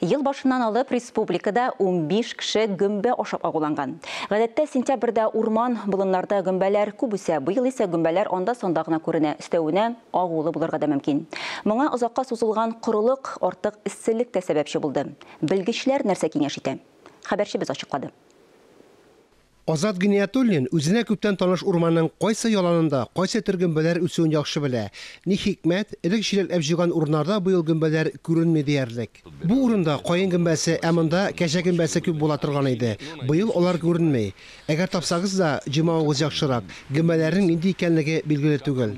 Ел башыннан алып республикада 15 кеше гөмбә ашап агуланган. Гадәттә сентябрьдә урман, болыннарда гөмбәләр күп үсә. Быел исә гөмбәләр анда-санда гына күренә. Өстәвенә агулы булырга да мөмкин. Моңа озакка сузылган корылык, артык эсселек тә сәбәпче булды. Белгечләр нәрсә киңәш итә? Хәбәрчебез ачыклады. Азат Гиниятуллин үзенә күптән таныш урманның кайсы яланында кайсы төр гөмбәләр үсүен яхшы белә. Ни хикмәт, элек чиләкләп җыйган урыннарда быел гөмбәләр күренми диярлек. Бу урында каен гөмбәсе, ә монда кәҗә гөмбәсе күп була торган иде. Быел алар күренми. Әгәр тапсагыз да, җыймавыгыз яхшырак, гөмбәләрнең нинди икәнлеге билгеле түгел.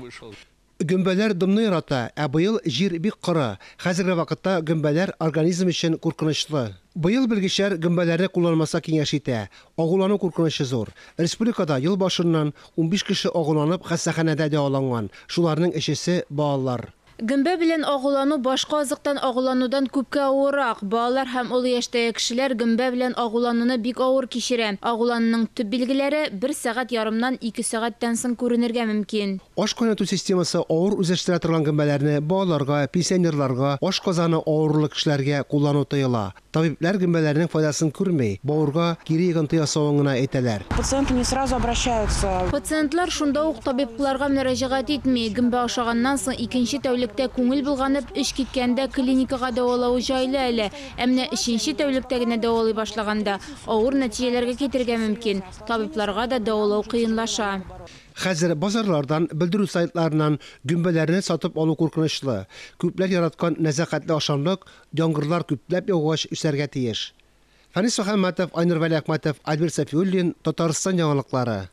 Гөмбәләр дымны ярата, ә быел җир бик коры. Хәзерге вакытта гөмбәләр организм өчен куркынычлы. Быел белгечләр гөмбәләрне кулланмаска киңәш итә. Агулану куркынычы зур. Республикада ел башыннан 15 кеше агуланып хастаханәдә дәваланган, шуларның өчесе, балалар. Гөмбә белән агулану башка азыктан агуланудан күпкә авыррак. Балалар һәм олы яшьтәге кешеләр гөмбә белән агулануны бик авыр кичерә. Агулануның төп билгеләре бер сәгать ярымнан ике сәгатьтән соң күренергә мөмкин. Аш кайнату системасы авыр үзләштерә торган гөмбәләрне балаларга, пенсионерларга, ашказаны авырулы кешеләргә куллану тыела. Табибләр гөмбәләрнең файдасын күрми, бавырга кире йогынты ясавын гына әйтәләр. Пациенты не сразу обращаются. Пациентлар шунда ук табибларга мөрәҗәгать итми. Гөмбә ашаганнан соң икенче тәүлектә күңел болганып, эч киткәндә клиникага дәвалавы җайлы әле. Ә менә өченче тәүлектә генә дәвалый башлаганда, авыр нәтиҗәләргә китерергә мөмкин. Табибларга да дәвалау кыенлаша. Хәзер базарлардан, белдерү сайтларыннан гөмбәләрне сатып алу куркынычлы. Күпләр яраткан нәзакәтле ашамлык яңгырлар күпләп яугач үсәргә тиеш. Фәнис Мөхәммәтов, Айнур Вәлиәхмәтов, Альберт Сафиуллин, Татарстан яңалыклары.